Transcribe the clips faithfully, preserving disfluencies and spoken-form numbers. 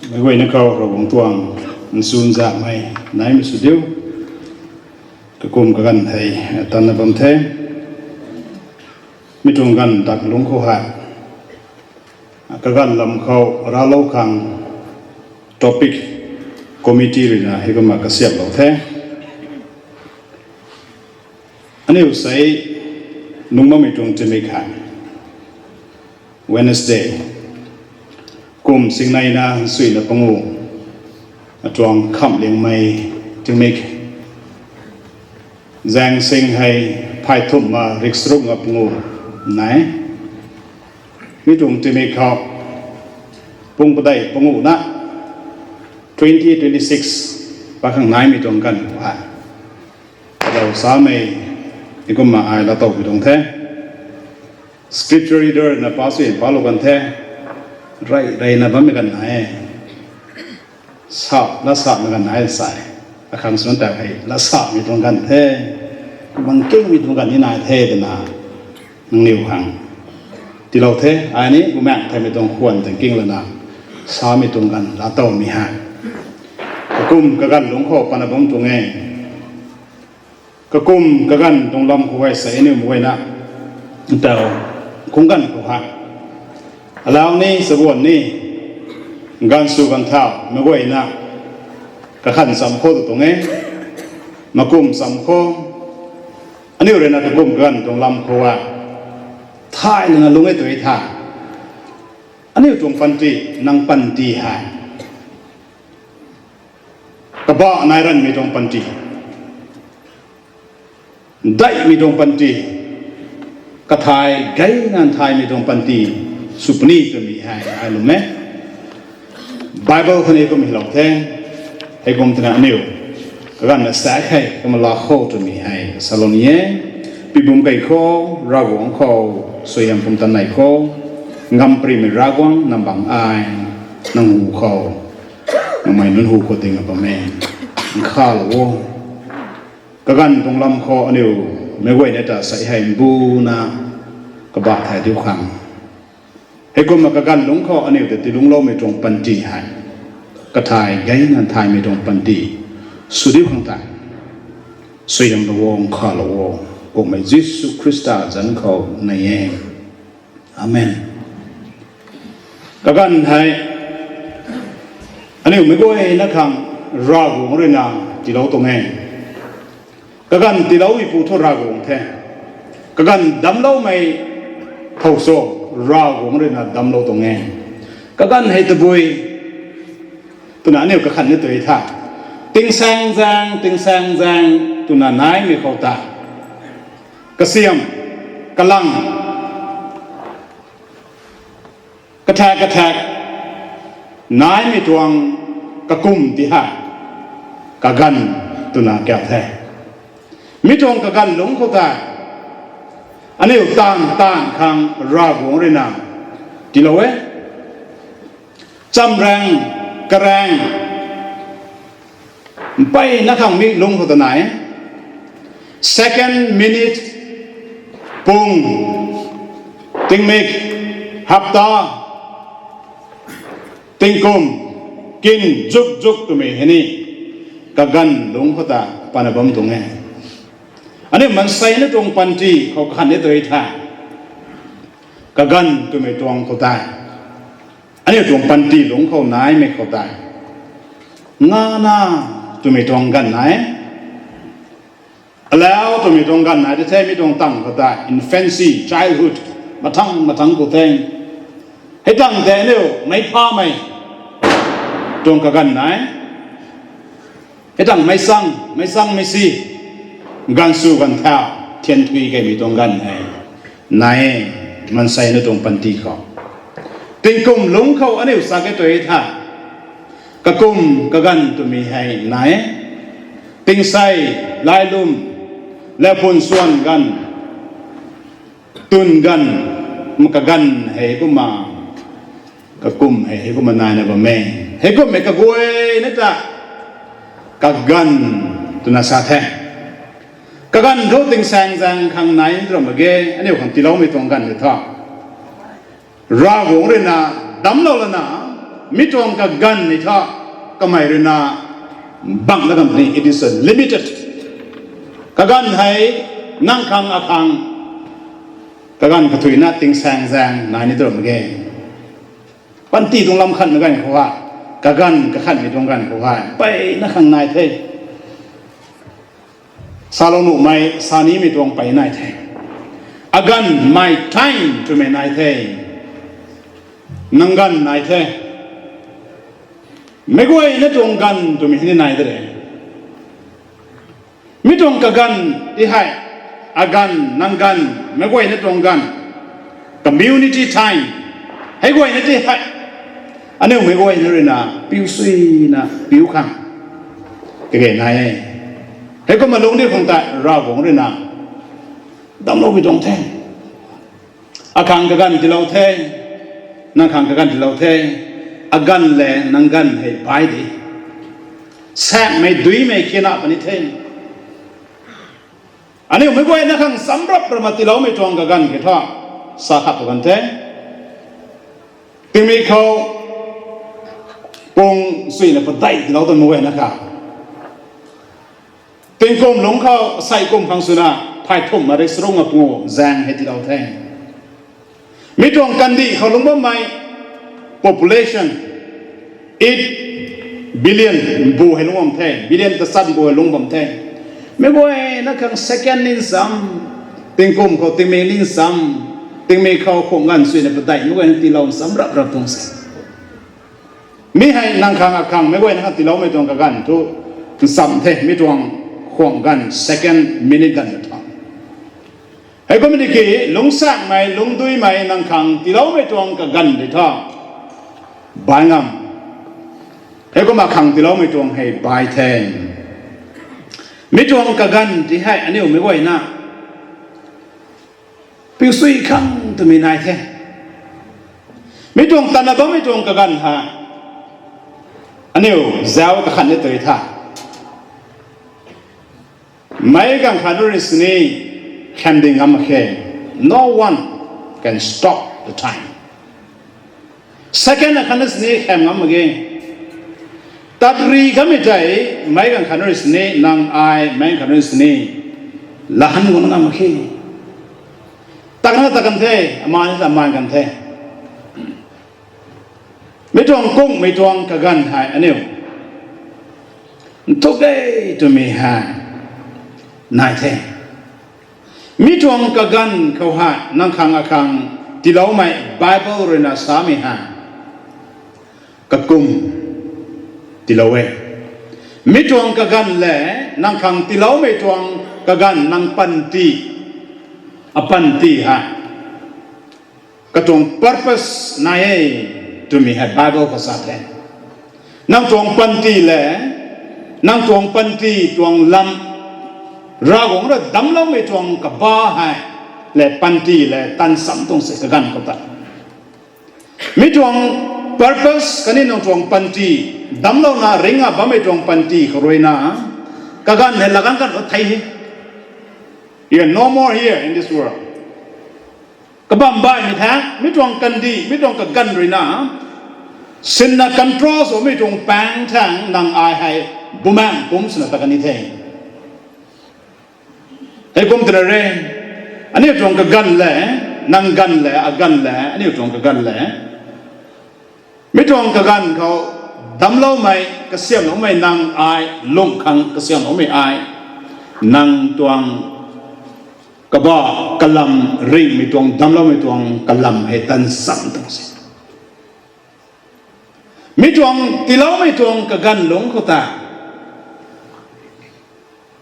Meic guayna khou Ravguangc tuang nchunzakmei naimei sw diu. Kakum kaganv hei tanna bam the. Mi tuang ganv dak lungc khou hei kaganv lam khou raclou khang topic committee ruina heikumna kasiamhlou the. Aniu sei nung bammei tuang tingmik hei Wednesday, kum singneina nsuina pangu, atuang khamhliangmei tingmik, zaeng sing hei phay thumh ma riksaruk nga pangu nai. Mi tuang tingmik khou pung padeih panguhna twenty twenty-six pakhang naimei tuang ganv khou hei kadau samei heikumna ai laatow pui tuang the. Scripture reader na pa sui palou kan the. Rey reyna bammei ganv nai e. Sa, laa samei ganv nai sa e. Akhang swn ta hei laa samei tuang ganv the. Bang kingmei tuang ganv ni nai the twna nangniw khang tiilou the. Ai ni bumaengh theimei tuang khwan tang king lana samei tuang ganv laatowmei hei kakum kaganv lungc khou pana bam tuang e. Kakum kaganv tuang lam khou hei sei aniu meic guayna ntaw kungc ganv khou hei alau ni, chabuan ni, ganv sw ganv thau meic guayna kakhan cham khou tu tuang e. Makum cham khou aniu ruina kakum kaganv tuang lam khou hei thay lana lungc e tu e tha. Aniu tuang panty, nang panty hei kabah nai ranmei tuang panty, daihmei tuang panty, kathai geyna nthaimei tuang panty sw puni twmei hei ai lwm e. Bible khou ni kum hylou the. Heikum twna aniu kaganv na sa hei kumna laa khou twmei hei salou ni e. Pibum kei khou, Ravguangc khou suaihiam pumtan nei khou, ngamprimei Ravguangc nang bang ai, nang hu khou, nangmei nunc hu khou ding a bam e. Nkhavlou o. Kaganv tuang lam khou aniu meic guayna ta sei hei mbuna kabah thay diu khang, heikumna kaganv lungc khou aniu ta tiilungcloumei tuang panty hei kathai geyna nthaimei tuang panty sw diu khang tei suaihiamlou o, nkhavlou o. Kummei Jisu Khrista zanc khou nei e. Amen. Kaganv hei aniu meic guayna khang Ravguangc ruina tiilou tuang e. Kaganv tiiloumeipu thu Ravguangc the. Kaganv damcloumei thow cho, Ravguangc ruina damclou tuang e. Kaganv hei tabui twna aniu kakhan ni tu e tha. Tingsaeng zaeng, tingsaeng zaeng twna naimei khou ta kasiam, kalang, kathak kathak naimei tuang kakum ti hei kaganv twna kau the. Mi tuang kaganv lungc khou tei aniu taanv taanv khang Ravguangc ruina tiilou e. Chamraeng, karaeng, mpeyna khang mi lungc khou ta nai e. Second, minute, pung, tingmik, hapta, tingkum, kin, zuk zuk twmei hei ni kaganv lungc khou ta pana bam tuang e. Aniu maansei na tuang panty khou kakhan ni tu e tha. Kaganv twmei tuang khou tei aniu tuang panty lungc khou naimei khou tei ngana twmei tuang ganv nai, alau twmei tuang ganv nai tei the. Mi tuang tang khou tei infancy, childhood, mathang mathang khou the. Hei tang tei aniu meic phamei tuang kaganv nai. Hei tang meic sang, meic sang mei si, ganv sw ganv thau, thian thui kaimei tuang ganv hei nai e. Maansei na tuang panty khou tingkum lungc khou aniu sa ke tu e tha. Kakum kaganv twmei hei nai e. Tingsei, lailum, laphun swan ganv, twn ganv, kaganv hei kumna, kakum hei heikumna naina bam e. Heikummei kaguayna ta kaganv twna sa the. Kaganv thu tingsaeng zaeng khang nai twra mak ge, aniu khang tiiloumei tuang ganv ni tha. Ravguangc ruina damclou lana Mi tuang kaganv ni tha, kamei ruina bangc na kan ni, it is a limited. Kaganv hei nang khang akhang, kaganv kathuina tingsaeng zaeng nai ni tw ram mak ge. Panty tuang lam khatmei ganv khou hei, kaganv kakhatmei tuang ganv khou hei mpeyna khang nai the. Salou nuhmei, sa nimei tuang mpey nai the. Aganv, my time twmei nai the. Nang ganv nai the. Meic guayna tuang ganv twmei hei ni nai de re. Mi tuang kaganv ti hei, aganv, nang ganv, meic guayna tuang ganv, community time, hei guayna ti hei, aniu meic guayna ruina piu suina piu khang kage nai e. Heikumna lungcdiu khang tei Ravguangc ruina damcloumei tuang the. Akhang kaganv tiilou the, nang khang kaganv tiilou the. Aganv le nang ganv hei bai de, saekmei duimei kina puni the. Aniu meic guayna khang chamc rap rap ma tiiloumei tuang kaganv khe tha, sa khat tu kan the. Tingmik khou pung suina padeih tiilou tw meic guayna kha, tingkum lungc khou sei kum khang swna phay thumh ma ri sarung a pu zaeng hei tiilou the. Mi tuang kandih khou lungc bammei population eight billion bu hei lungc bam the, billion tachat bu hei lungc bam the. Meic guayna khang second ningsam, tingkum khou tingmik ningsam, tingmik khou khuang ganv suina padeih meic guayna tiilou nsam rap rap tuang se. Mi hei nang khang akhang meic guayna khang tiiloumei tuang kaganv thu nsam the, mi tuang khuang ganv, second, minute ganv ta tha. Heikum ni ki, lungcsaekmei, lungcduimei nang khang tiiloumei tuang kaganv di tha, bai ngam. Heikumna khang tiiloumei tuang hei bai the. Mi tuang kaganv ti hei aniu meic guayna piu sui khang twmei nai the. Mi tuang tanna bammei tuang kaganv hei aniu zauc kakhat ni tei tha, meic ganv khat rui sini kham ding ngam mak khe. No one can stop the time. Second akhat na sini kham ngam mak ge. Tat ri kamei tei, meic ganv khat rui sini, nang ai meic ganv khat rui sini lahan guang ngam mak khe. Takna tak kan the, amaan ta amaan kan the. Mi tuang kungmei tuang kaganv hei aniu nthuk e twmei hei nai the. Mi tuang kaganv khou hei nang khang akhang tiiloumei Bible ruina samei hei kakum tiilou e. Mi tuang kaganv le nang khang tiiloumei tuang kaganv nang panty, apanty hei katuang purpose nai e twmei hei Bible khou sa the. Nang tuang panty le, nang tuang panty tuang lam, Ravguangc rui damcloumei tuang kaba hei le panty le tansam tuang se kaganv khou ta. Mi tuang purpose khatni nang tuang panty damclouna ringna bammei tuang panty khou ruina kaganv hei laganv kan thei he. You are no more here in this world. Kabam baihmei thangc, mi tuang kandih, mi tuang kaganv ruina sinna control swmei tuang paeng thangc nang ai hei bumaengh pumc swna ta kan ni the. Heikum twna re, aniu tuang kaganv le, nang ganv le, aganv le, aniu tuang kaganv le, mi tuang kaganv khou damcloumei, kasiamhloumei nang ai, lung khang kasiamhloumei ai, nang tuang kaba kalam ringhmei tuang, damcloumei tuang kalam hei tansam tuang se. Mi tuang tiiloumei tuang kaganv lungc khou ta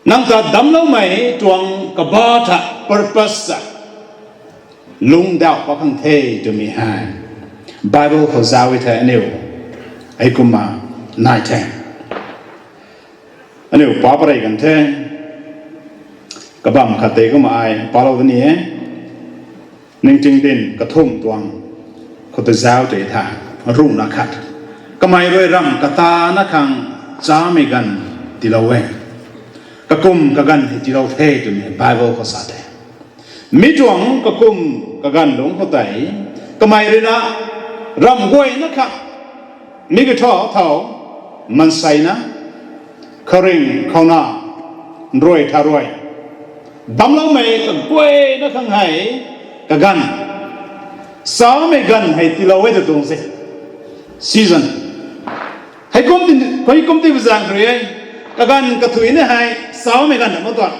nang ta damcloumei tuang kaba ta purpose ta lungcdauh pat khang the twmei hei Bible khou zauc e thei aniu heikumna nai the. Aniu pa parei kan the. Kabam khat tei kumna ai palou da ni e. Ningting Din kathumh tuang khou ta zauc tei tha, ruhna khat, kamei rui ramh katana khang chamei ganv tiilou e. Kakum kaganv hei tiilou the twmei Bible khou sa the. Mi tuang kakum kaganv lungc khou tei kamei ruina ramh guayna khang Mi kathu thau, manseina, kharing khauna, nruai tharuai, damcloumei kaguayna khang hei, kaganv, samei ganv hei tiilou e ta tuang se. Season. Heikum ti, heikum ti bazang rui e. Kaganv kathuina hei, samei ganv na ma tuang.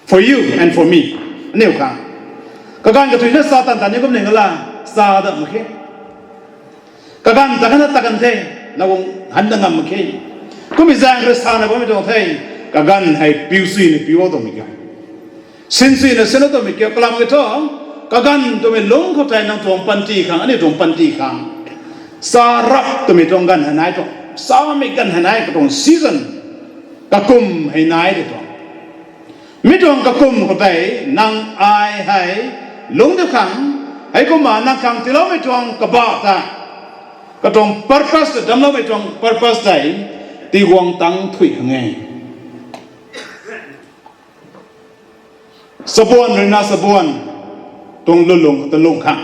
For you and for me. Aniu khang. Kaganv kathuina sa tan tan ni kum ning la, sa da mak khe. Kaganv ta khana ta kan the, na guang han da ngam mak khe. Kum mi zaeng rui sa na bammei tuang the, kaganv hei piu sui na piu tuang mi kiu. Sin sui na sin tuang mi kiu, kalam ki thu, kaganv twmei lungc khou tei nang tuang panty khang, aniu tuang panty khang. Sa rap twmei tuang ganv hei nai tuang, samei ganv hei nai katuang season, kakum hei nai de tuang. Mi tuang kakum khou tei nang ai hei lungc diu khang, heikumna nang khang tiiloumei tuang kabah ta, katuang purpose ta, damcloumei tuang purpose tei, tiguang tang thuy khang e. Sabuan ruina sabuan tuang lulung ta lungc khang.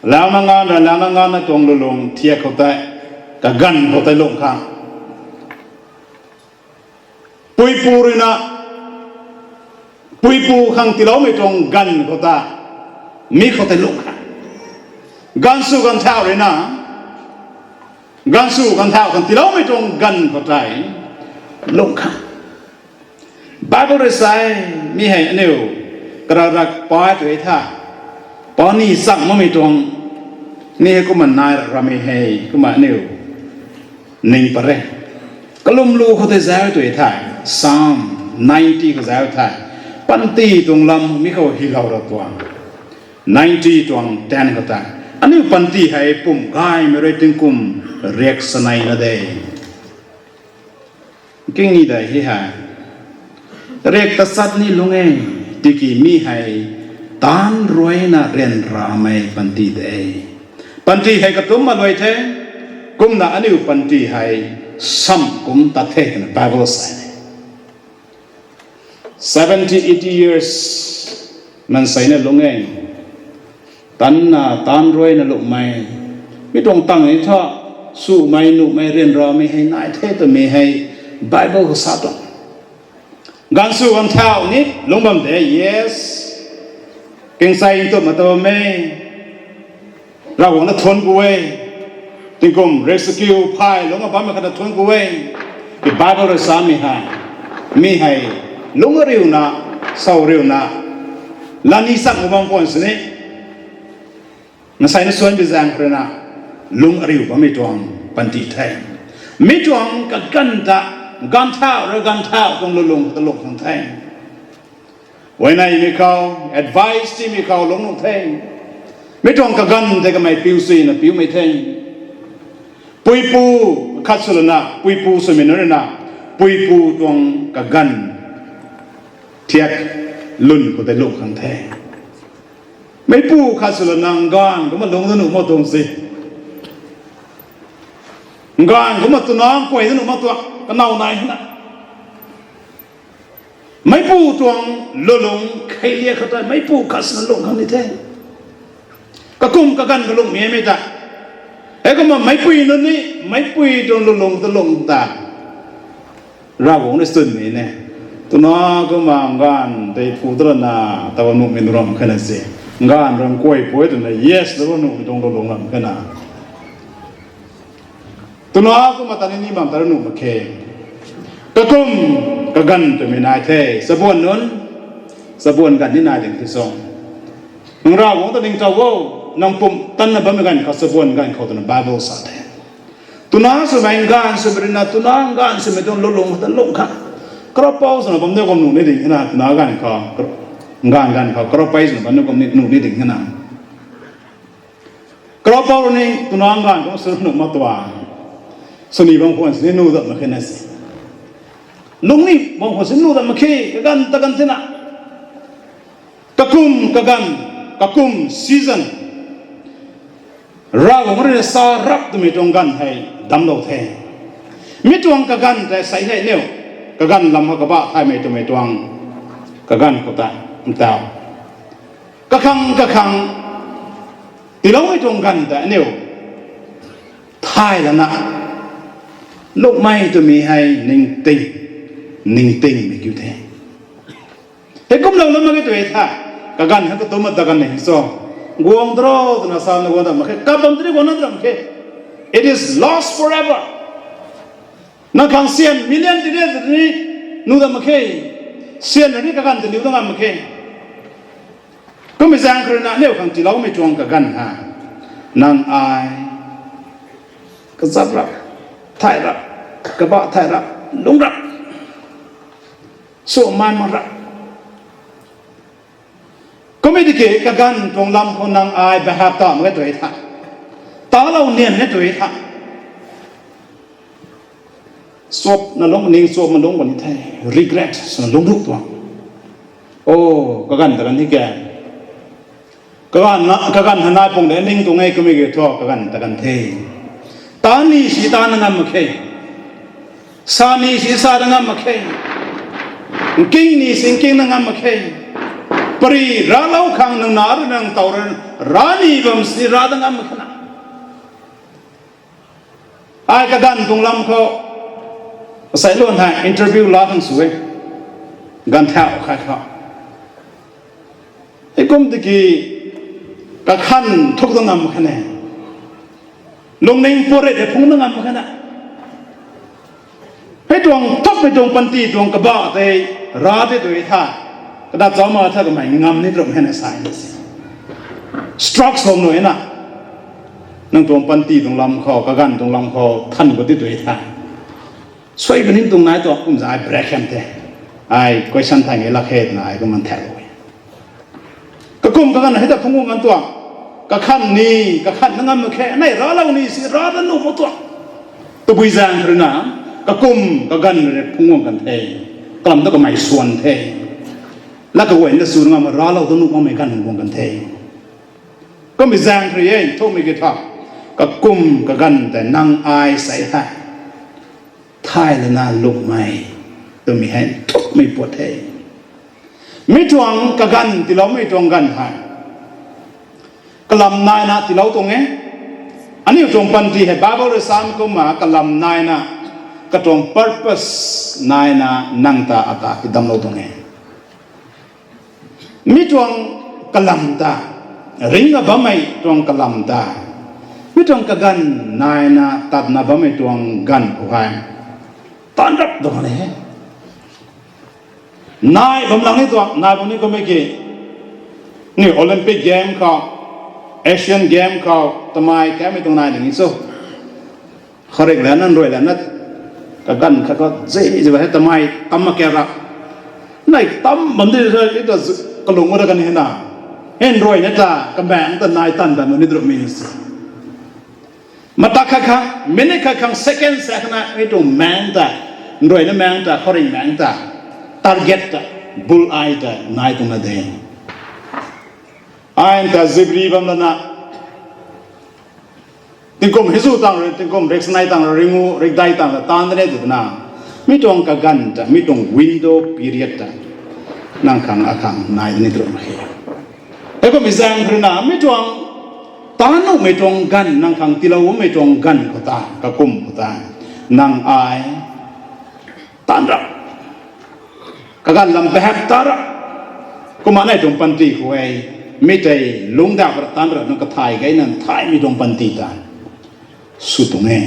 Launa nganv ra launa nganvna tuang lulung thiak khou tei, kaganv khou tei lungc khang. Puipu ruina, puipu khang tiiloumei tuang ganv khou ta, mi khou tei lungc khang. Ganvsw ganvthau ruina, ganvsw ganvthau khang tiiloumei tuang ganv khou tei, lungc khang. Bible rui sa e, mi hei aniu, kararak pai tu e tha, pani chang makmei tuang, ni hei kumna nai ramei hei, kumna aniu, ning pat re. Kalum lu khou tei zauc tu e thei, Psalm ninety khou zauc thei, panty tuang lam mi khou hylou ra tuang. Ninety tuang ten khou tei, aniu panty hei pum gaymei rui tingkum riak saneina de. King ni dei hei hei, riak tachat ni lungc e, tiki mi hei, taanc ruina ryanramei panty de. Panty hei katumc ma luai the, kumna aniu panty hei, sam kumc tat the twna Bible sa e. Seventy, eighty years, manseina lungc e. Tanna, taanc ruina lungcmei. Mi tuang tang ni thu, sumei, nuhmei, ryanramei hei nai the twmei hei Bible khou sa tuang. Ganvsw ganvthau ni lungc bam de, yes. Kingchai tumh ma ta bam e. Ravguangc na thuanc ku e. Tingkum riak sakiu phay lungc a bammei khat na thuanc ku e. Ki Bible rui samei hei, mi hei, lungc ariuna, saw riuna, lani chang u bam khwan sini, mansei na suan bi zaeng ruina, lungc ariu bammei tuang panty the. Mi tuang kaganv ta, ganvthau rui ganvthau tuang lulung ta lungc khang the. Huayneymei khou, advice tiimei khou lungc nuh the. Mi tuang kaganv tei kamei piu suina piumei the. Puipu khat sw lana, puipu swmei nunc ruina, puipu tuang kaganv thiak lun khou tei lungc khang the. Meipu khat sw lana nganv kumna lungc da nuh mak tuang se. Nganv kumna twna kuay da nuh mak tuang, kanow nai hana. Meipu tuang lulung kheilia khou tei meipu khat swna lungc khang ni the. Kakum kaganv kalungcmei mei ta. Heikumna meipui nunc ni, meipui tuang lulung ta lungc ta. Ravguangc ni sunmei ne. Twna kumna nganv tei phu ta lana, ta bam nuhmei nu ram khe na se. Nganv ram kuay pui twna, yes, ta bam nuhmei tuang lulung ram khe na. Twna kumna ta ni ni bam ta ra nuh mak khe. Kakum kaganv twmei nai the. Sabuan nunc, sabuan ganv ni nai ding the song. Nang Ravguangc ta ningtow o, nang pumtan na bammei ganv khou, sabuan ganv khou twna Bible sa the. Twna swmei nganv swmei ruina, twna nganv swmei tuang lulung ta lungc khang. Karavpou swna bam ni kum nuh ni ding hena, twna ganv khou, nganv ganv khou, karavpei swna bam ni kum nuh ni ding hena. Karavpou rui ni twna nganv kum sw nuh mak tuang. Swni bam khwan sini nuh dat mak khe na se. Lungc ni bam khwan sini nuh dat mak khe, kaganv ta ganv thena. Kakum kaganv, kakum season. Ravguangc rui sa rap twmei tuang ganv hei damclou the. Mi tuang kaganv tei sei hei niu, kaganv lam ha kabah thaymei twmei tuang kaganv khou ta, ntau. Kakhang kakhang, tiiloumei tuang ganv tei aniu, Ai lana, lungmei twmei hei ningting, ningtingmei kiu the. Hei kumlou lana mak e tw e tha, kaganv hei katumc ta ganv ni cho, guang dro twna sa na guang da mak khe, kabam tini guang na dam khe. It is lost forever. Nang khang syan million tini ni nuh dam mak khe, syan ni kaganv tiniw dam ngam mak khe. Kummei zaeng kha rui na aniu khang tiiloumei tuang kaganv ha, nang ai kazap rap, thay rap, kabah thay rap, lung rap, sw man mak rap. Kummei tiki kaganv tuang lam khou nang ai behave ta mak e tw e tha, talou nian e tw e tha, chupna lung, ning chupna lung bam ni the, regret swna lungc ruk tuang. O, kaganv ta ganv ni ke. Kaganv, kaganv hei nai pung de ning tuang e kummei kiu thu kaganv ta ganv the. Taan ni si taan na ngam mak khe. Sa ni si sa na ngam mak khe. Nking ni si nking na ngam mak khe. Pari raclou khang nang na rui nang tow rui, rac ni bam si rac da ngam mak khe na. Ai kaganv tuang lam khou, asei luan hei interview la khang sw e. Ganv thau khat khou, hei kum tiki kakhan thuk da ngam khe ne. Lungning puat rey de phung da ngam khe na. Hei tuang thukmei tuang panty tuang kabah tei, rac tei tw e tha, kadat zauc ma tha kamei ngam ni ram hei na sa ni se. Stroke sw nuh e na. Nang tuang panty tuang lam khou, kaganv tuang lam khou than khou ti tw e tha, suai puni tuang nai tuang kum za ai break hem the. Ai question thay nge lak khe twna ai kumna thaklou e. Kakum kaganv hei ta phungc guang kan tuang. Kakhan ni, kakhan na ngam mak khe, nai raclou ni si rac da nuh mak tuang. Tabui zaeng kha rui na, kakum kaganv rui phungc guang kan the. Kalam ta kamei swan the. Lat kaguayna sw ngam raclou ta nuh makmei ganv guang kan the. Kummei zaeng kha rui e, thukmei kiu tha, kakum kaganv tei nang ai sei the. Thay lana lungmei twmei hei thukmei puat the. Mi tuang kaganv tiiloumei tuang ganv hei kalam naina tiilou tuang e. Aniu tuang panty hei Bible rui sam kumna kalam naina, katuang purpose naina nang ta ata hei damclou tuang e. Mi tuang kalam ta, ringna bammei tuang kalam ta, mi tuang kaganv naina tatna bammei tuang ganv khou hei, taan rap tuang ni he. Nai bam lang ni tuang, nai bam ni kummei ki, ni Olympic Game khou, Asian Game khou tamei kamei tuang nai ding ni cho. Kharik lana, nruai lana, kaganv khat khou ze ze ba hei tamei tam mak khe ra. Nai tam bam di sa, i ta kalung ra kan hei na. Hei nruai na ta kamaengc ta nai tan tan ni drop mi si. Mata khat khang, minute khat khang, second sa khana mi tuang maengc ta, nruaina maengc ta, kharing maengc ta, target ta, bullseye ta nai tuang na de. Ai ta zibri bam lana, tingkum hei zu tang rui, tingkum riksanei tang rui, ringu rikdai tang rui taan de ne twna, mi tuang kaganv ta, mi tuang window period ta nang khang akhang nai ni drop mak khe. Hei kummei zaeng kha rui na mi tuang taan nuhmei tuang ganv, nang khang tiiloumei tuang ganv khou ta, kakum khou ta, nang ai taan rap, kaganv lam behave ta rap. Kumna nai tuang panty khou e, mi tei lungcdauh rap, taan rap, nang kathay gay nang thaymei tuang panty ta sw tuang e.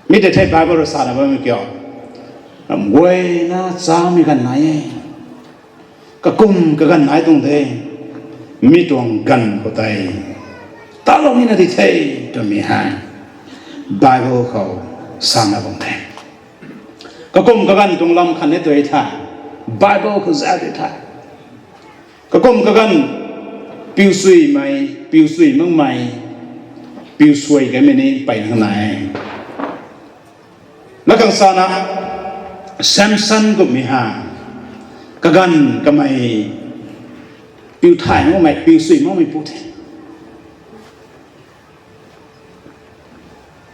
Mi tei thei Bible rui sana bammei kiu, ram guayna chamei ganv nai e. Kakum kaganv nai tuang de, mi tuang ganv khou tei talou nina di the twmei hei Bible khou sana bam the. Kakum kaganv tuang lam khat ni tw e tha, Bible khou za di tha. Kakum kaganv piu suimei, piu sui makmei, piu suai kamei ni peyna nai. Lakhang sana, Samson kummei ha, kaganv kamei piu thay makmei, piu sui makmei pu the.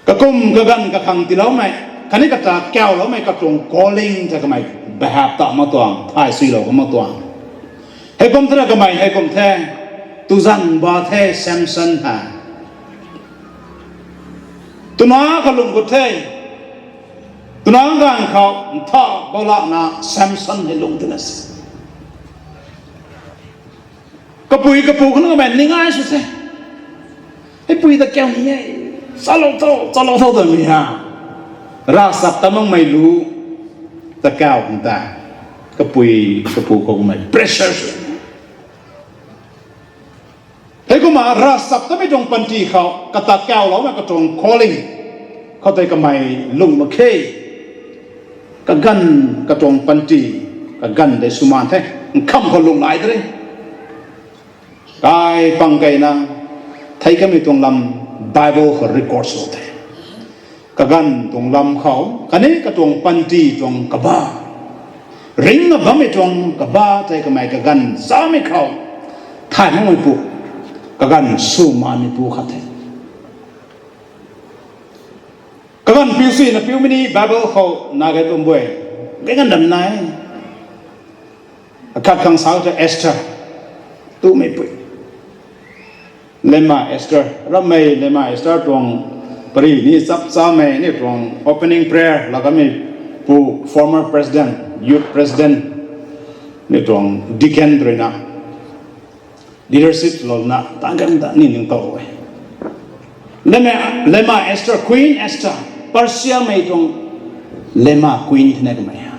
Kakum kaganv kakhang tiiloumei, khatni kata kauloumei katuang calling ta kamei behave ta mak tuang, thay suilou ka mak tuang. Hei kum thena kamei hei kum the, tuzang ba the Samson ha. Twna kalung khou the. Twna ganv khou ntha balakna Samson hei lung twna se. Kapui kapu khou nunc kamei ning ai sw the. Hei pui ta kau ni e. Chalou tho, chalou tho twmei ha. Ravchap ta makmei lu ta kau khang ta. Kapui kapu khou kamei pressure sw. Heikumna ravchap tamei tuang panty khou kata kauloumei katuang calling khou tei kamei lung mak khe. Kaganv katuang panty, kaganv tei swmaan the. Nkham khou lung lai de re. Kai pang keyna thei kamei tuang lam Bible khou record sw the. Kaganv tuang lam khou khatni katuang panty tuang kaba, ringna bammei tuang kaba tei kamei kaganv samei khou thay makmeipu, kaganv swmaanmeipu khat the. Kaganv piu suina piumei ni Bible khou nai gay bam e. Gay ganv dam nai. Akhat khang sa ta Esther, tumeipu. Lema Esther, rammei Lema Esther tuang pary ni chap chamei ni tuang opening prayer laa kameipu former president, youth president, ni tuang deacon ruina leadership louna tang kan ta ni ning tow e. Lema, Lema Esther, Queen Esther, Persiamei tuang Lema queen thena kamei ha.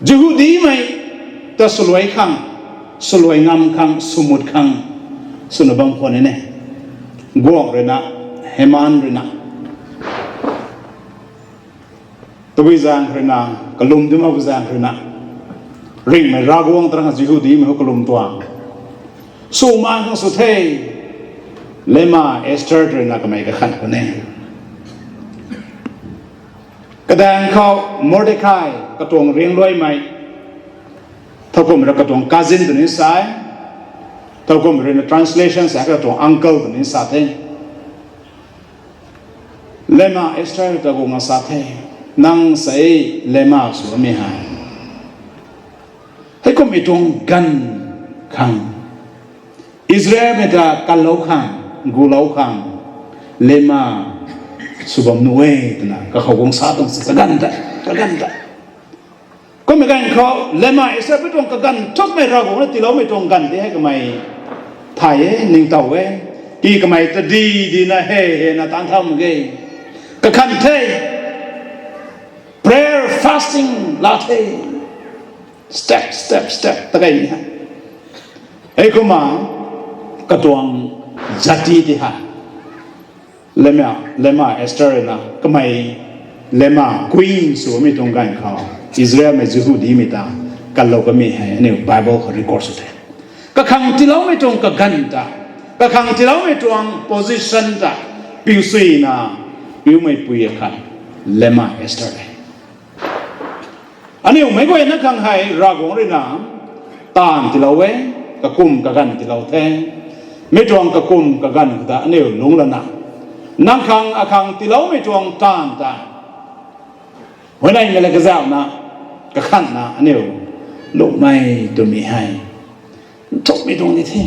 Jihudimei ta swluai khang, swluai ngam khang, swmut khang, swna bam khwan e ne. Guangc ruina, Haman ruina, tabui zaeng ruina, kalum di mak zaeng ruina, ringhmei Ravguangc tarang Jihudimei khou kalum tuang swmaan khang sw the. Lema Esther ruina kamei kakhan khwan e. Kadaeng khou Mordecai katuang riangluaimei, thowkumhmei rui katuang cousin tw ni sa e, thowkumhmei ruina translation sa katuang uncle tw ni sa the. Lema Esther ta guangna sa the, nang sei Lema swmei hei, heikumhmei tuang ganv khang, Israelmei ta kanlou khang, gulou khang, Lema sw bam nuh e twna kakhou guang sa tuang se, kaganv ta, kaganv ta. Kummei ganv khou Lema Esther pi tuang kaganv thukmei Ravguangc na tiiloumei tuang ganv di hei kamei thay e, ningtow e. Ki kamei ta di dina hei hei na taanc thau mak ge. Kakhan the, prayer, fasting laa the. Step, step, step ta kaimei hei. Heikumna katuang jati ti hei Lema, Lema Esther na kamei Lema queen swmei tuang ganv khou Israelmei Jihudimei ta kanlou kamei hei aniu Bible khou record sw the. Kakhang tiiloumei tuang kaganv ta, kakhang tiiloumei tuang position ta, piu suina, piumeipui akhat, Lema Esther e. Aniu meic guayna khang hei Ravguangc ruina taanv tiilou e, kakum kaganv tiilou the. Mi tuang kakum kaganv ta aniu lungc lana, nang khang akhang tiiloumei tuang taanv ta, huayneymei la kazauhna, kakhanna aniu lungcmei twmei hei nthukmei tuang ni the.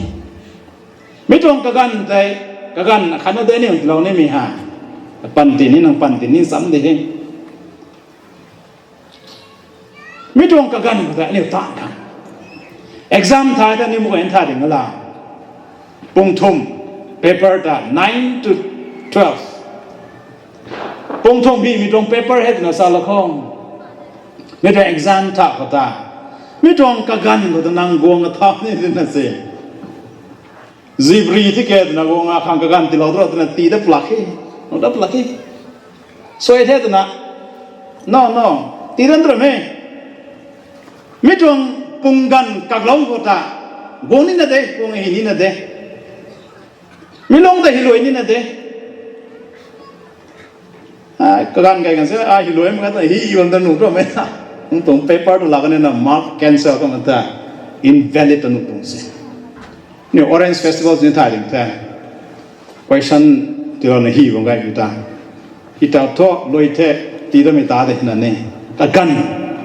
Mi tuang kaganv tei, kaganv akhatna de aniu tiilou nimei hei, panty ni nang panty ni cham di he. Mi tuang kaganv khou tei aniu taanv khang, exam thay ta ni muk e ntha ding la, pung thum, paper ta nine to twelve, pung thum hei mi tuang paper hei twna sa la khou, mi tuang exam tha khou ta, mi tuang kaganv khou ta nang guang kathau ni twna se. Zibri thi ke twna guang akhang kaganv tiilou tu twna tii dat plak he, nuh dat plak he. Suai the twna, no no, tii dat ram e. Mi tuang pung ganv kaklou khou ta, guang nina de, guang hi nina de. Mi lung ta hi luai nina de. Kaganv kai kan se, a hi luai mak ta hi bam ta nuh ram e ta, nang tuang paper tu laa kan na mark cancel kan ta, invalid ta nuh tuang se. Ni Orange Festival ni thay ding the, question tiilouna hi bam gay ta, hi ta thu luai the, tii datmei ta de na ni, kaganv,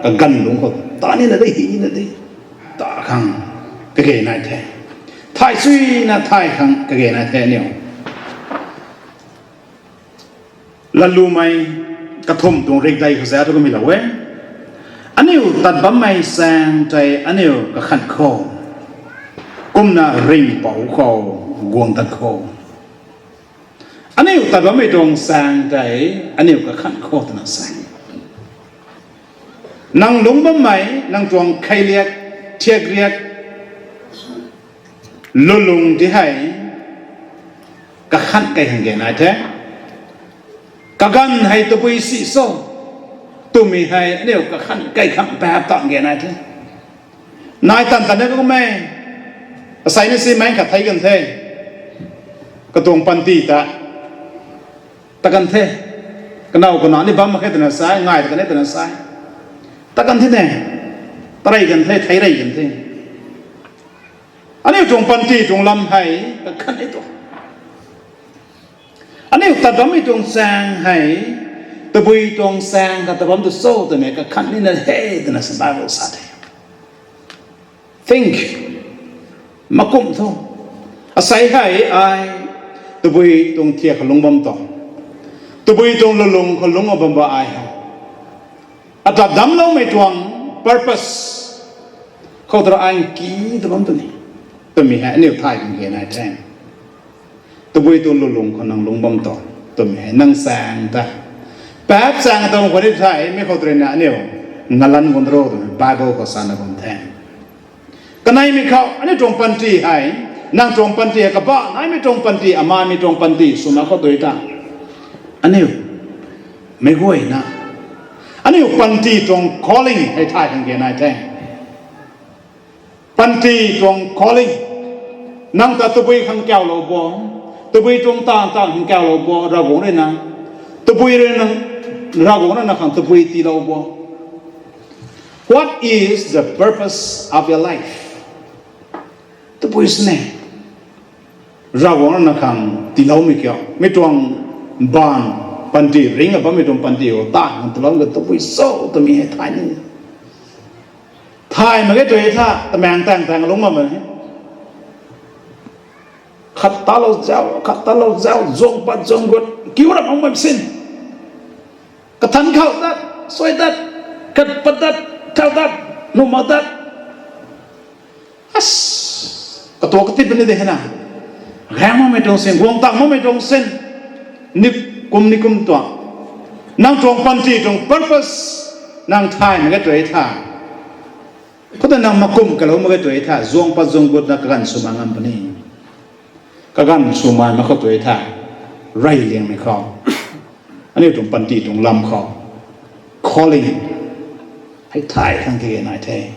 kaganv lungc khou ta nina de, hi nina de, ta khang kage nai the. Thay suina thay khang kage nai the aniu. Lalumei kathumh tuang rikdei khou zauc thu kumei lou e. Aniu tat bammei saeng tei aniu kakhanh kho. Kumna ringhpouc khou guang tat kho. Aniu tat bammei tuang saeng tei aniu kakhanh kho twna sa e. Nang lungc bammei, nang tuang kheiliak, thiakriak, lulung ti hei kakhanh key khang ge nai the. Kaganv hei tabui si cho twmei hei aniu kakhanh key khang paap tan ge nai the. Nai tan tan e kummei, asei ni si mei khat thei kan the. Katuang panty ta, ta kan the. Kanow kanac ni bam mak khe twna sa e, ngai ta kan e twna sa e. Ta kan the ne. Ta rey kan the, thei rey kan the. Aniu tuang panty tuang lam hei kakhanh e tu. Aniu tat bammei tuang saeng hei tabui tuang saeng kha tat bam tu cho twmei kakhanh nina he twna sa Bible sa the. Think. Makumh thu. Asei hei ai tabui tuang thiak khou lungc bam tuang, tabui tuang lulung khou lungc bam ba ai hei. Ata damcloumei tuang purpose khou tara ai ki ta bam tu ni twmei hei aniu thay kan ge nai the. Tabui tuang lulung khou nang lungc bam tuang twmei hei nang saeng ta, paap saeng tuang khou ni thei mi khou tw rui na aniu ngalan guang ro twmei Bible khou sana bam the. Kaneimei khou aniu tuang panty hei, nang tuang panty hei, kabah naimei tuang panty, amaimei tuang panty swna khou tw ta, aniu meic guayna aniu panty tuang calling hei thay khang ge nai the. Panty tuang calling. Nang ta tabui khang kaulou bo, tabui tuang taanv taanv khang kaulou bo, Ravguangc rui na, tabui rui na, Ravguangc rui na khang tabui tiilou bo. What is the purpose of your life? Tabui sini Ravguangc rui na khang tiiloumei kiu, mi tuang baanv panty, ringna bammei tuang panty khou taanv khang tiilou ka tabui cho twmei hei thay ni. Thay mak ge tw e tha, tamaeng taeng taeng lungc bam e. Khat talou zauc, khat talou zauc, zuang pat zuang gut, kiu ram ang bam sin. Kathanc khou tat, suai tat, khat pat tat, thau tat, nuh mak tat. As, katuak kati puni de hena. Gaeng makmei tuang sin, guang tang makmei tuang sin. Ni kum ni kum tuang. Nang tuang panty tuang purpose, nang thay mak ge tw e tha, khoutei nang makumh kalou mak ge tw e tha, zuang pat zuang gutna kaganv sw mak ngam puni. Kaganv swmei mak khou tw e tha, reyliangmei khou, aniu tuang panty tuang lam khou, calling hei thay khang kage nai the.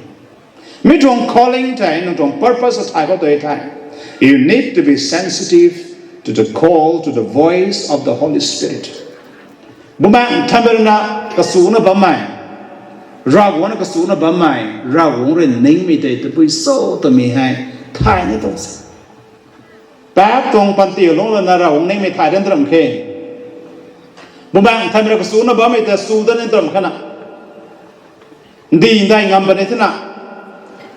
Mi tuang calling tei nang tuang purpose thay khou tw e tha, you need to be sensitive to the call, to the voice of the Holy Spirit. Bumaengh Nthanmei rui na kasuna bammei, Ravguangc na kasuna bammei, Ravguangc rui ningmei tei tabui cho twmei hei thay ni tuang se. Paap tuang panty lungc lana Ravguangc ningmei thay dan tram khe. Bumaengh Nthanmei rui kasuna bammei ta sw dan ni tram khana, ndi ndai ngam puni thena.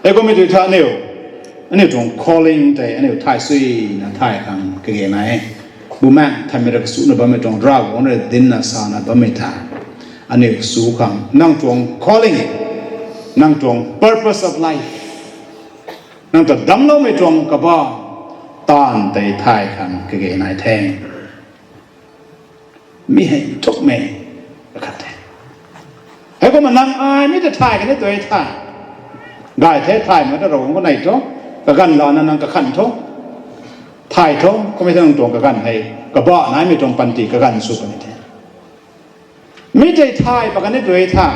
Heikumhmei tw tha aniu, aniu tuang calling tei aniu thay suina thay khang kage nai e. Bumaengh Nthanmei rui kasuna bammei tuang, Ravguangc rui dinna sana bammei ta aniu sw khang, nang tuang calling, nang tuang purpose of life, nang ta damcloumei tuang kabah taanv tei thay khang kage nai the. Mi hei nthukmei akhat the. Heikumna nang ai mi ta thay kani tw e tha, gay the, thay mak ta Ravguangc khou nei tho, kaganv lana nang kakhanh tho, thay tho, kummei ta nang tuang kaganv hei kabah naimei tuang panty kaganv sw puni the. Mi tei thay pat kani tw e tha,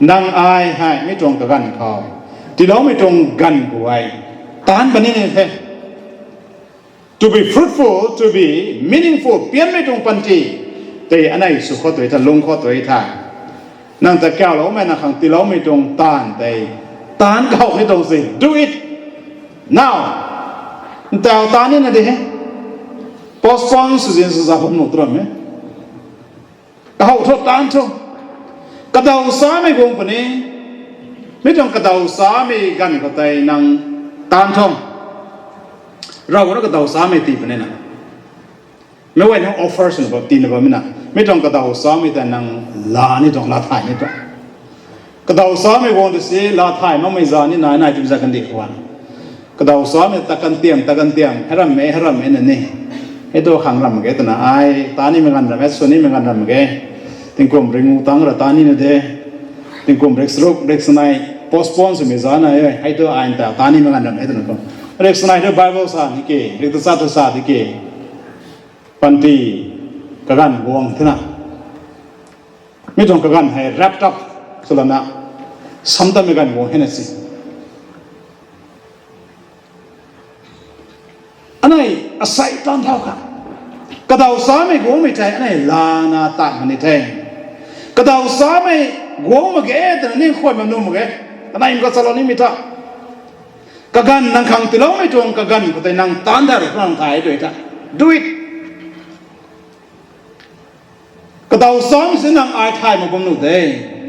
nang ai hei mi tuang kaganv khou tiiloumei tuang ganv khou hei taanc puni ni the. To be fruitful, to be meaningful, pianmei tuang panty tei anei sw khou tw e tha, lung khou tw e tha, nang ta kauloumei na khang tiiloumei tuang taanv tei taanc kahowmei tuang se. Do it now. Ntaw taanc nina di he. Postpone sw zin sw za bam nuh tram e. Kahow tho, taanc tho. Kadaw samei guang puni. Mi tuang kadaw samei ganv khou tei nang taanc tho. Ravguangc na kadaw samei tii puni na. Meic guay nang offer swna bam tina bammei na. Mi tuang kadaw samei ta nang la ni tuang, la thay ni tuang. Kadaw samei guang tu si la thay makmei za ni nai nai twmei za kandih khwan. Kadaw samei ta kantiam, ta kantiam, hei rammei, hei rammei na ni. Hei tu khang ram mak ge twna ai, ta nimei ganv ram e, sw nimei ganv ram mak ge. Tingkum ringu tang ra ta nina de. Tingkum rik saruk, rik sanei, postpone swmei za na e, hei tu ai ta, ta nimei ganv ram e twna kum. Rik sanei tu Bible sa di ke, rik ta sa tu sa di ke. Panty kaganv guang thena. Mi tuang kaganv hei wrapped up swlana, samtamei ganv guang hena si. Anei asei taanv thau kha. Kadaw samei guangmei thei anei lana tat mak ni the. Kadaw samei guang mak ge twna ning khuay mak nuh mak ge. Anei ka chalou nimei ta. Kaganv nang khang tiiloumei tuang kaganv khou tei nang taanv thau rui nang thay tu ta. Do it. Kadaw samei si nang ai thay mak bam nuh de.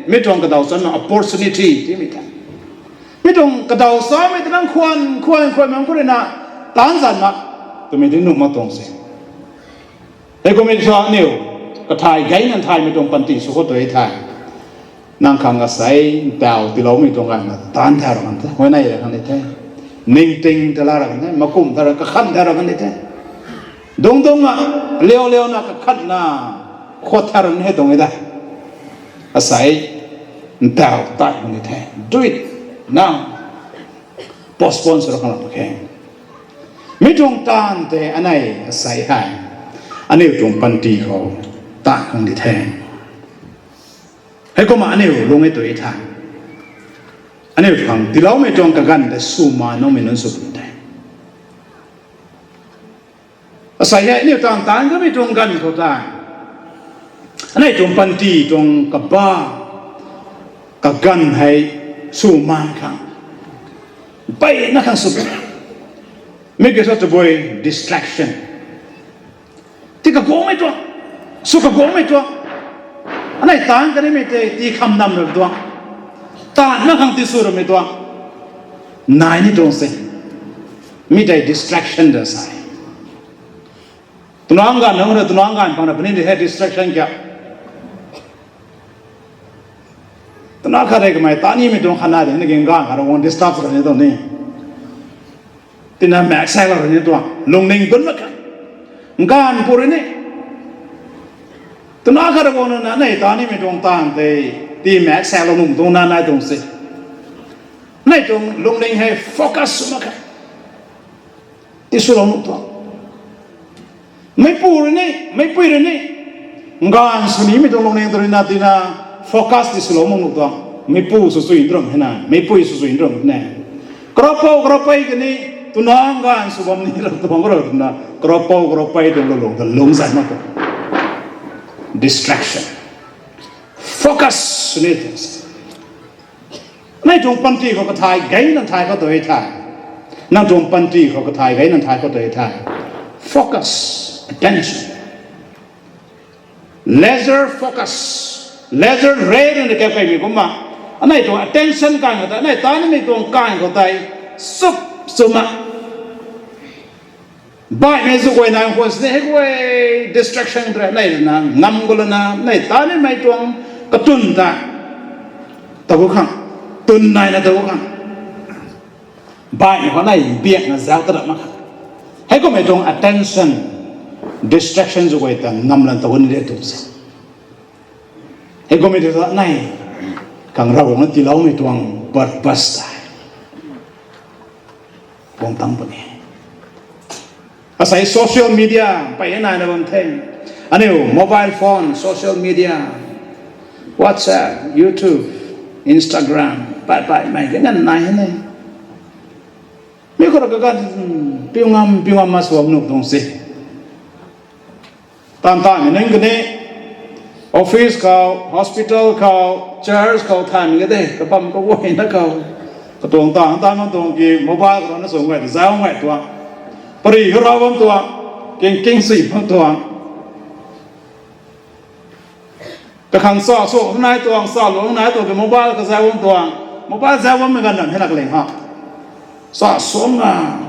Mi tuang kadaw samei opportunity timei the. Mi tuang kadaw samei ta nang khwan, khwan, khwan mak khou rui na taanv zan mak twmei di nuh mak tuang se. Hei kummei sa aniu kathay gayna thaymei tuang panty sw khou tu e the. Nang khang asei ntau tiiloumei tuang ganv na taanv thau ra kan the, huayney ra kan di the. Ningting ta la ra kan the, makum ta ra kakhan thau ra kan di the. Dungc dungc a, liau liauna kakhanna khou thau ra ni hei tuang e da. Asei ntau tai mak ni the. Do it now. Postpone sw ra khang mak khe. Mi tuang taanv tei anei asei hei aniu tuang panty khou taanv khang di the. Heikumna aniu lung e tu e the. Aniu khang tiiloumei tuang kaganv tei swmaan nuhmei nunc sw pun the. Asei hei aniu taanv taanv kamei tuang ganv khou tei anei tuang panty tuang kaba kaganv hei swmaan khang, mpeyna khang sw pun. Mi kiu sa tabui distraction. Tii kaguangmei tuang, sw kaguangmei tuang. Anei taanv kanimei tei tii kham nam ramei tuang, taanv na khang tii sw ramei tuang nai ni tuang se. Mi tei distraction ta sa e. Twna ganv nunc rui twna ganv phang ra puni di hei distraction kiu. Twna khat rui kamei ta nimei tuang khatna di na ginganv khat rui guang disturb ra ni tuang ni. Tina maek saeklou rui ni tuang lungning dun mak khe. Ganv pu rui ni twna khat rui guang na anei ta nimei tuang taanv tei tii maek saeklou nuh tuang na nai tuang se. Anei tuang lungning hei focus sw mak khe. Tii swlou nuh tuang. Meicpu rui ni, meicpui rui ni ganv sw nimei tuang lungning tu rui na tina focus tii swlou mak nuh tuang. Meicpu sw sw nram hei na, meicpui sw sw nram hei na. Karavpou karavpei kani twna ganv sw bam ni ra tuang kara twna karavpou karavpei tuang lulung ta lungc zan mak tuang. Distraction. Focus sw ni tuang se. Nang tuang panty khou kathay gayna thay khou tu e the. Nang tuang panty khou kathay gayna thay khou tu e the. Focus, attention. Laser focus, laser ray rui na kap kaimei kumna, anei tuang attention kan khou tei, anei ta nimei tuang kan khou tei sup swna baihmei zu guay nai khwan sini hei guay distraction rui anei na ngam gu lana, anei ta nimei tuang katwn ta taw khang, twn naina taw khang, baihmei khou anei biakna zauc ta ram mak khe. Heikummei tuang attention, distraction zu guay ta ngam lan taw ni de tuang se. Heikummei tu anei khang Ravguangc na tiiloumei tuang purpose tei guang tang puni. Asei social media pey naina bam the. Aniu mobile phone, social media, WhatsApp, YouTube, Instagram, pey pey mei ka nganv nai hei ne. Mi khou rui kaganv piu ngam piu ngam ma sw bam nuh tuang se. Taanv taanvmei nunc kani office khou, hospital khou, church khou thaymei ka de, kabam kaguayna khou, katuang taanv taanv tuang ki mobile khou rui na sw ngai zauc ngai tuang, pary khou rau bam tuang, king king sui bam tuang. Kakhang sa sw nai tuang, sa lu nai tuang ki mobile kazauc bam tuang, mobile zauc bammei ganv nunc hei na kaling ha. Sa sw nga,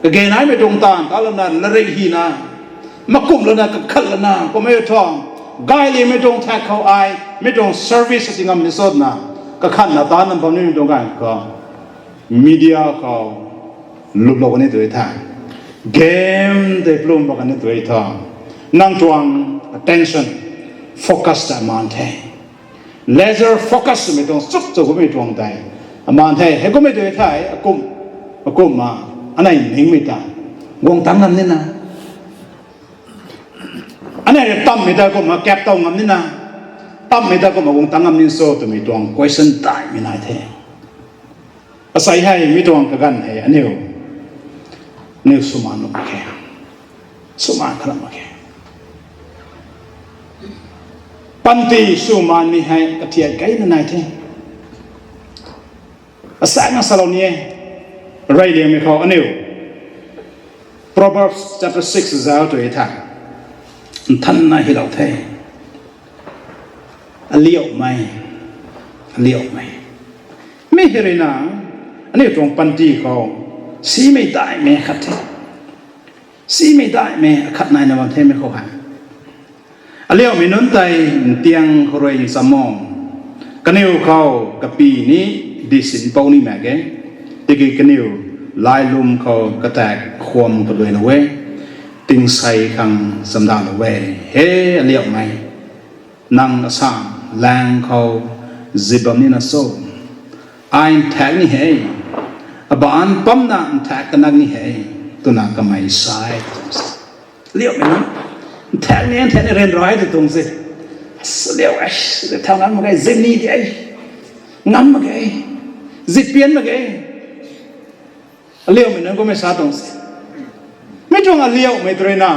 kage naimei tuang taanv ta lana larik hina, Makumh lana kakhat lana kummei thu, gay limei tuang thak khou ai, mi tuang service ti ngam ni sotna, kakhatna ta nam bam nimei tuang ganv khou, media khou luplou kani tu e tha, game tei plum bam kani tu e tha, nang tuang attention, focus ta man the. Laser focus swmei tuang chuk chuk kummei tuang tei, aman the, hei kummei tu e thei, akum, akumna, anei ningmei ta, guang tang ngam nina. Anei rui tammei ta kumna kap tow ngam nina, tammei ta kumna guang tang ngam nin so twmei tuang question taimei nai the. Asei hei mi tuang kaganv hei aniu, aniu swmaan mak khe, swmaan kha mak khe. Panty swmaanmei hei kathiat keyna nai the. Asaekna salou ni e, reyliangmei khou aniu Proverbs chapter six zauc tu e tha, nthanna hylou the. Aliumei, aliumei, mi hei ruina aniu tuang panty khou simei daihmei khat the. Simei daihmei akhat naina bam themei khou hei, aliumei nunc tei ntiang khou rui nchamc o. Kaniw khou kapy ni disinpou ni mak ge. Tiki kaniw lailum khou kataek khwam kaluailou e. Tingsei khang chamdalou e. He aliumei, nang asan laeng khou zip bam nina cho? Ai nthaekc ni he, abaanc pamna nthaekc kanak ni he, twna kamei sa e. Liaumei nunc, nthaekc ni, nthaekc ni ryanra e tw tuang se. Liau e, thau ngam mak ge, zip ni de, ngam mak ge, zip pian mak ge. Aliaumei nunc kummei sa tuang se. Mi tuang aliaumei tw ruina,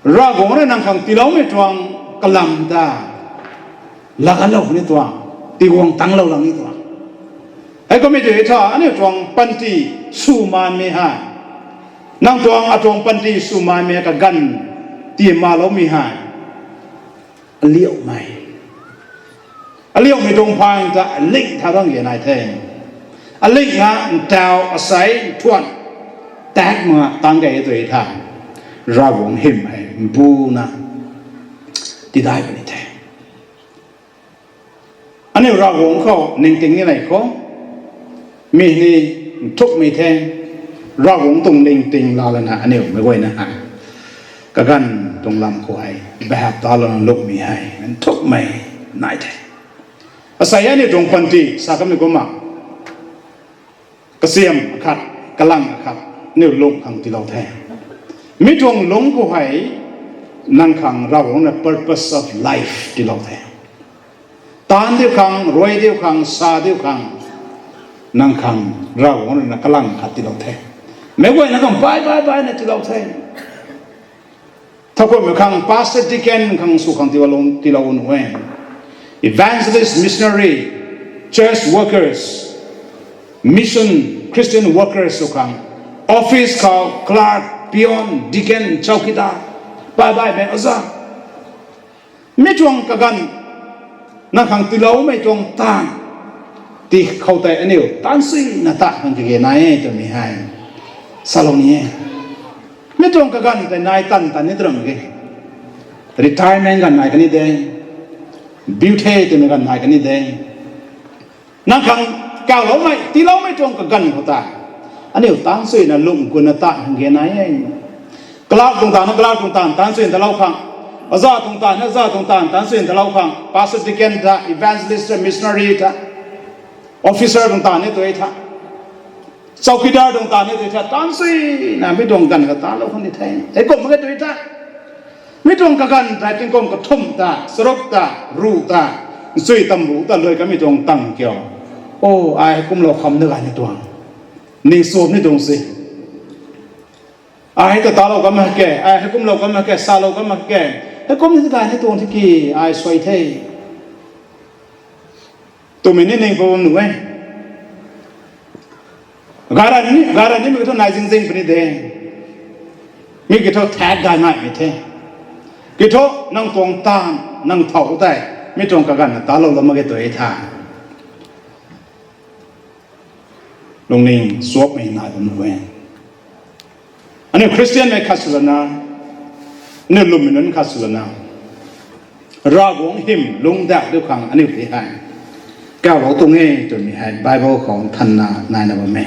Ravguangc rui nang khang tiiloumei tuang kalam ta laatlou ni tuang, tiguang tanglou lang ni tuang. Hei kummei tei tha, aniu tuang panty swmaanmei hei, nang tuang atuang panty swmaanmei kaganv tii maloumei hei, aliaumei, aliaumei tuang phaeng ta aling tha bang ge nai the. Alingna ntau asei nthuan tak mak tang ge tw e tha, Ravguangc hym hei mbuna tidai puni the. Aniu Ravguangc khou ningting ni nei khou, mi ni nthukmei the. Ravguangc tuang ningting laa lana aniu meic guayna hei kaganv tuang lam khou hei behap talouna lungmei hei nthukmei nai the. Asei aniu tuang panty sa kamei kumna, kasiam akhat, kalang akhat, aniu lung khang tiilou the. Mi tuang lung khou hei nang khang Ravguangc na purpose of life tiilou the. Taanv diu khang, ruai diu khang, sa diu khang, nang khang Ravguangc rui na kalang khat tiilou the. Meic guayna khang bai bai bai na tiilou the. Thowkumhmei khang pastor, deacon khang sw khang tiilou, tiilou nuh e. Evangelist, missionary, church workers, mission, Christian workers sw khang, office khou clerk, peon, deacon, chowkidar, bai baimei oja, mi tuang kaganv nang khang tiiloumei tuang taanv ti khou tei aniu taansuina ta khang kage nai e twmei hei salou ni e. Mi tuang kaganv tei nai tan tan ni tw ram ge. Retirement ganv nai kani de, biu the twmei ganv nai kani de. Nang khang kawloumei tiiloumei tuang kaganv khou ta aniu taansuina lung guna ta khang kage nai e. Clerk tuang taanv na clerk tuang taanv taansuina talou khang, oja tuang taanv na oja tuang taanv taansuina talou khang, pastor, deacon ta, evangelist ta, missionary ta, officer tuang taanv ni tu e tha, chowkidar tuang taanv ni tu e tha, taansuina mi tuang ganv khou talou khang ni the. Hei kum mak ge tu e tha. Mi tuang kaganv tei tingkum kathumh ta, charuk ta, ruh ta, nchui tambu ta luai kamei tuang tang kiu, o, ai heikumlou kham na gay ni tuang, ningsuam ni tuang se. Ai ta talou kam mak ke, ai heikumlou kam mak ke, salou kam mak ke, heikum ni gay ni tuang tiki, ai suai the twmei ni ning bam nuh e. Gay ra ni, gay ra ni mi kiu thu nai zing zing puni de. Mi kiu thu thaek gay naimei the. Kiu thu nang tuang taanv, nang thow tei mi tuang kaganv na taloulou mak ge tu e tha. Lungning suapmei nai bam nuh e. Aniu Christian mei khat swlana, Aniu lwmmei nunc khat swlana, Ravguangc hym lungcdauh diu khang aniu tei hei kaulou tuang e twmei hei Bible khou nthanna naina bam e.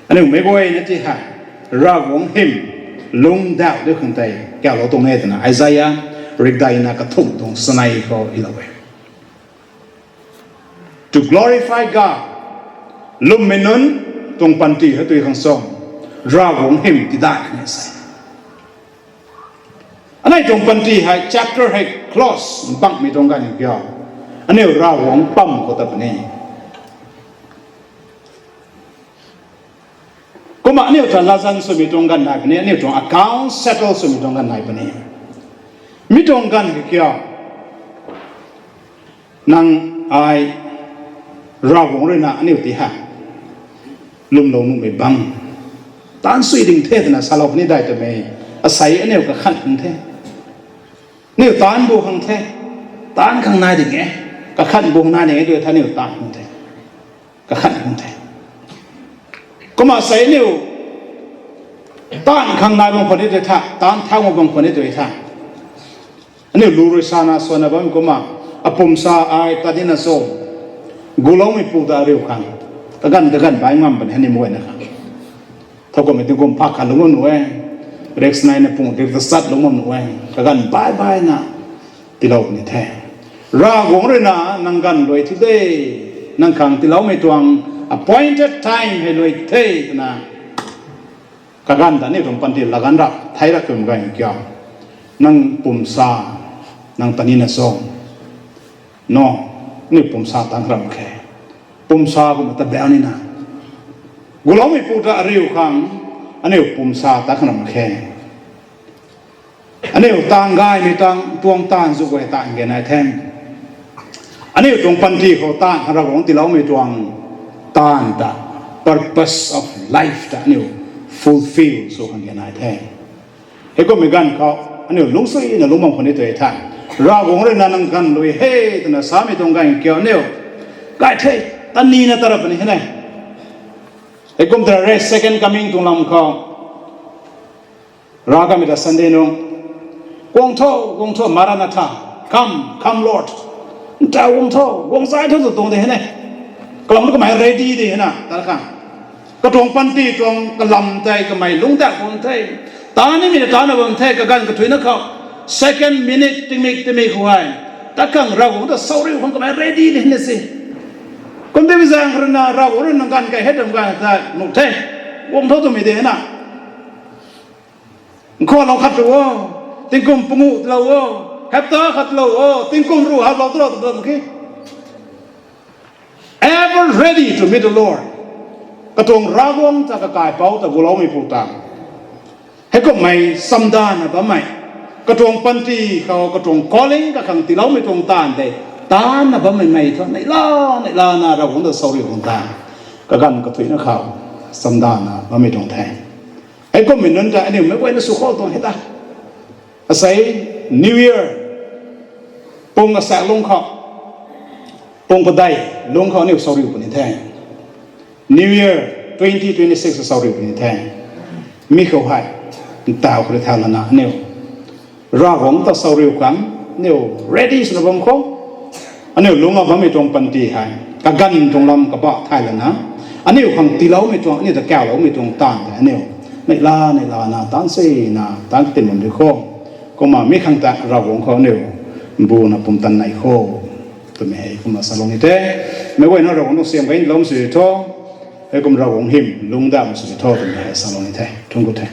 Aniu meic guayna tei hei Ravguangc hym lungcdauh diu khang tei kaulou tuang e twna Isaiah rikdeina kathumh tuang sanei khou ilou e. To glorify God. Lwmmei nunc tuang panty hei tui khang sw, Ravguangc hym tidat ni se. Anei tuang panty hei chapter hei close bangmei tuang ganv kiu, aniu Ravguangc pam khou ta puni. Kumna aniu ta latzan swmei tuang ganv nai puni, aniu tuang account settle swmei tuang ganv nai puni. Mi tuang ganv kiu, nang ai Ravguangc ruina aniu tei hei lwmlou nuhmei bang, taanc sui ding the twna salou puni dai twmei, asei aniu kakhan khang the. Aniu taanc bu khang the, taanc khang nai ding e, kakhan bu nai ding e tw the, aniu taanc khang the, kakhan khang the. Kumna sei aniu taanc khang nai bam khwan ni tw tha, taanc thau bam khwan ni tw tha, aniu lu rui sana swana bam kumna, apumsa ai ta nina sw, guloumeipu ta ariu khang, kaganv kaganv bai ngam puni hei ni muayna khang. Thowkumhmei tingkum pha khat lungc bam nuh e, riksnaina pung rik ta chat lungc bam nuh e, kaganv bai baina tiilou puni the. Ravguangc ruina nang ganv lui thi de, nang khang tiiloumei tuang appointed time hei lui the twna, kaganv ta aniu tuang panty laganv ra thei ra twmei ganv kiu, nang pumsa, nang ta nina sw, no, aniu pumsa taanc khang ram khe. Pumsa kumna ta bau nina, guloumeipu ta ariu khang aniu pumsa taanc khang ram khe. Aniu taanv gaymei tuang, tuang taanv zu guay taanv ge nai the. Aniu tuang panty khou taanv khang Ravguangc tiiloumei tuang taanv ta, purpose of life ta aniu fulfill sw khang ge nai the. Heikumhmei ganv khou aniu lungcsuina lungc bam khwan ni tw tha, Ravguangc ruina nang ganv lui he twna samei tuang ganv kiu aniu gay the, ta nina ta ra puni hei ne. Heikum ta re second coming tuang lam khou, rav kamei ta Sunday nung, guang tho, guang tho, Maranatha, come, come Lord, ntau guang tho, guang zay tho tw tuang de hei ne. Kalam tu kamei ready de hei na ta khang, katuang panty tuang kalam tei kamei lungcdauh bam the, taanc nimei na taanc na bam the, kaganv kathuicna khou, second, minute, tingmik tingmik khou hei, ta khang Ravguangc ta sauriu khang kamei ready de hei na se. Kum tei mi zaeng khou ruina Ravguangc ruina nang ganv kei he twmei ganv ta nuh the, guang tho twmei de hei na. Nkhualou khat lou o, tingkum panguh lou o, hapta khat lou o, tingkum ruh hap lou tu lou tu bam ki, ever ready to meet the Lord. Katuang Ravguangc ta kakaipouc ta guloumeipu ta, heikumhmei chamdanna bammei, katuang panty khou katuang calling kakhang tiiloumei tuang taanv tei taanna bammei mei thu neihla neihlana Ravguangc ta sauriu khang ta, kaganv kathuicna khou chamdanna bammei tuang the. Heikumhmei nunc ta aniu meic guayna sw khou tuang hei ta, asei New Year pung asaekc lungc khou, pung padeih lungc khou aniu sauriu puni the. New Year twenty twenty-six sauriu puni the. Mi khou hei, ntau khou rui thau lana aniu Ravguangc ta sauriu khang aniu ready swna bam khou, aniu lungc a bammei tuang panty hei kaganv tuang lam kabah thay lana, aniu khang tiiloumei tuang, aniu ta kauloumei tuang taanv tei aniu neihla neihlana taanc sina taanc katin bam di khou, kumna mi khang ta Ravguangc khou aniu mbuna pumtan nei khou twmei hei kumna salou ni the. Meic guayna Ravguangc tuang siam gay lou sw tho. Heikum Ravguangc hym lungcdauh sw tho twmei hei salou ni the. Thungc ku the.